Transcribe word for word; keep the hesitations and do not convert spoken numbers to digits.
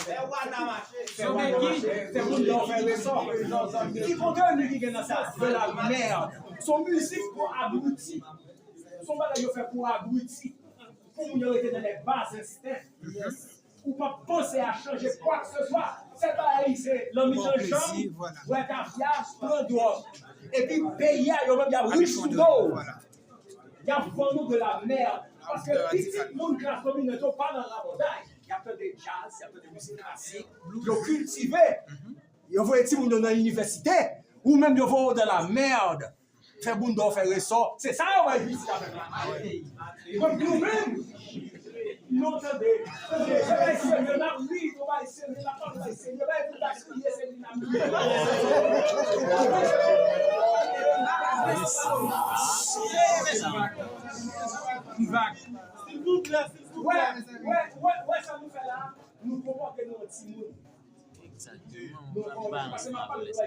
Fè wana mache. Fè wana mache. Fè moun yo fè resò. Ki konteni ki gen nan sa? De la merde. Se yon mizik pou abwiti. Se yon bagay yo fè pou abwiti. Pou moun yo rete nan lè baz ensten. Ou p ap panse a chanje kwakeseswa. Sèl bagay se nan mitan janm, bwè tafya, pran dwòg. Epi peyi a, yo menm y ap rich sou do w. Y ap vann nou de la merde. Paske pitit moun klas dominant yo pa nan rabòday. Y ap tande djaz, y ap tande mizik klasik. Yo kiltive. Yo voye timoun yo nan inivèsite. Ou menm yo voye w de la merde. Fè bounda w fè resò. Se sa yo bay pitit avèk la. Donk nou menm, nou tande, tande, se bay serye, n ap ri, nou bay serye, n ap pale bay serye, bay tout la kriye, se li n ap kriye. Silvouplè, silvouplè. Wè, wè, wè, wè sa nou fè la, nou konpòte nou an timoun. Egzakteman, ou pa gen paran nan lè sa.